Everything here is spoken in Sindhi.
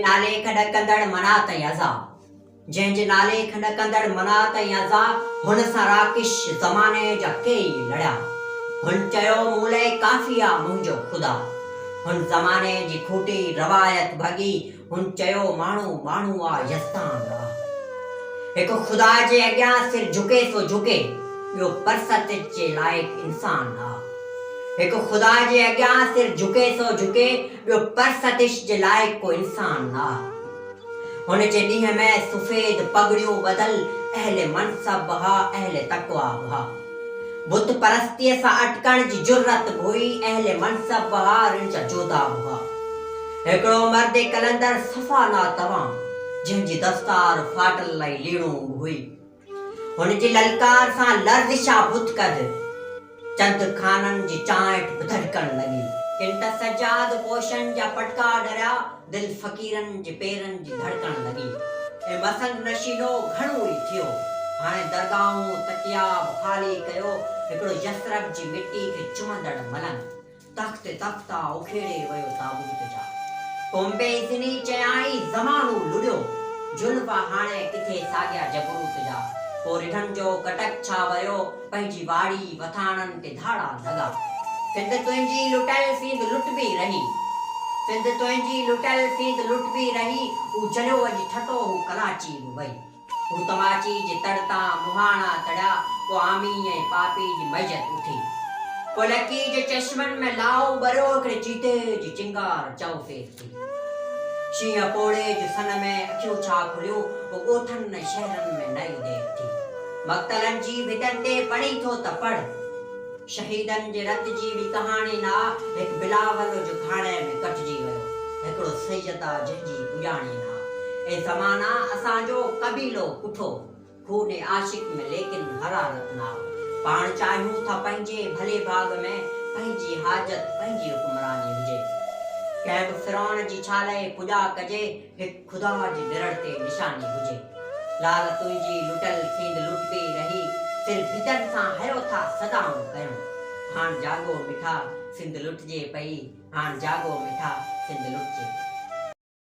نالي کان ڏڪندڙ منات ۽ عزا، جنهن جي نالي کان ڏڪندڙ منات ۽ عزا، هن سان راڪش زماني جا ڪيئي لڙيا. هن چيو مون لئه ڪافي آ منهنجو خدا. هن زماني جي کوٽي روايت ڀڳي، هن چيو ماڻهو ماڻهو آ يزدان نه آ. هڪ خدا جي اڳيان سر جهڪي سو جهڪي، ٻيو پرستش جي لائق انسان نه آ. هڪ خدا جي اڳيان سر جهڪي سو جهڪي، ٻيو پرستش جي لائق ڪو انسان نه آ. هن جي ڏينهن ۾ سفيد پڳڙيون ٻڌل اهل منصب به ها، اهل تقويٰ به ها. بت پرستيء سان اٽڪڻ جي جرئت به هئي، اهل منصب به ها، رڻ جا جوڌا به ها. هڪڙو مرد قلندر صفا ناتوان، جنهن جي دستار ڦاٽل ۽ ليڻو به هئي. هن جي للڪار سان لرزشا بت ڪد چند خانن جي چانئٺ به ڌڙڪڻ لڳي. ڪن ته سجاد پوشن جا پٽڪا ڏريا، دل فقيرن جي پيرن جي ڌڙڪڻ لڳي. ۽ مسند نشينو گهڻو ئي ٿيو. هاڻي درگاهون، تڪيا به خالي ڪيو، هڪڙو يثرب جي مٽي کي چمندڙ ملنگ. تخت تختا اکيڙي ويو تابوت جا. ڪونبي اذني چيائين زمانو لڙيو. جلوا هاڻي ڪٿي ساڳيا جبروت جا. پو رڍن جو ڪٽڪ ڇا ويو پنهنجي واڙي وٿاڻن تي ڌاڙا لڳا. سنڌ تنهنجي لٽيل سينڌ لٽبي رهي. سنڌ تنهنجي لٽيل سينڌ لٽبي رهي. هو جليو اڄ ٺٽو هو ڪراچي به وئي. هو تماچي جي تڙ تان مهاڻا تڙيا، پوء آمي ۽ پاپي جي ميت اٿي. پوء لڪي جي چشمن ۾ لاهو ٻريو، هڪڙي چيتي جي چنگار چؤڦير ٿي. شينهن پوڙهي جون سن ۾ اکيون ڇا کليون، پوء ڳوٺن ۽ شهرن ۾ نئين دير ٿي. مقتلن جي ڀتن تي پڙهين ٿو ته پڙهه. شهيدن جي رت جي به ڪهاڻي نه آ، هڪ بلاول جو گهاڻي ۾ ڪٽجي ويو، هڪڙو سيد آ جنهن جي پڄاڻي نه آ. اي زمانا اسان جو قبيلو ڪٺو، خون عاشق ۾ ليڪن حرارت نه آ. پاڻ چاهيون ٿا پنهنجي ڀلي ڀاڳ ۾، پنهنجي حاجت پنهنجي حڪمراني هجي. ڪنهن به فرعون جي ڇا لئه پوڄا ڪجي، هڪ خدا جي نرڙ تي نشاني هجي. لال تنهنجي لٽل سينڌ لٽبي رهي، سر ڀتن سان هيو ٿا صدائون ڪيون. هاڻ جاڳو مٺا سنڌ لٽجي پئي، هاڻ جاڳو مٺا سنڌ لٽجي پئي.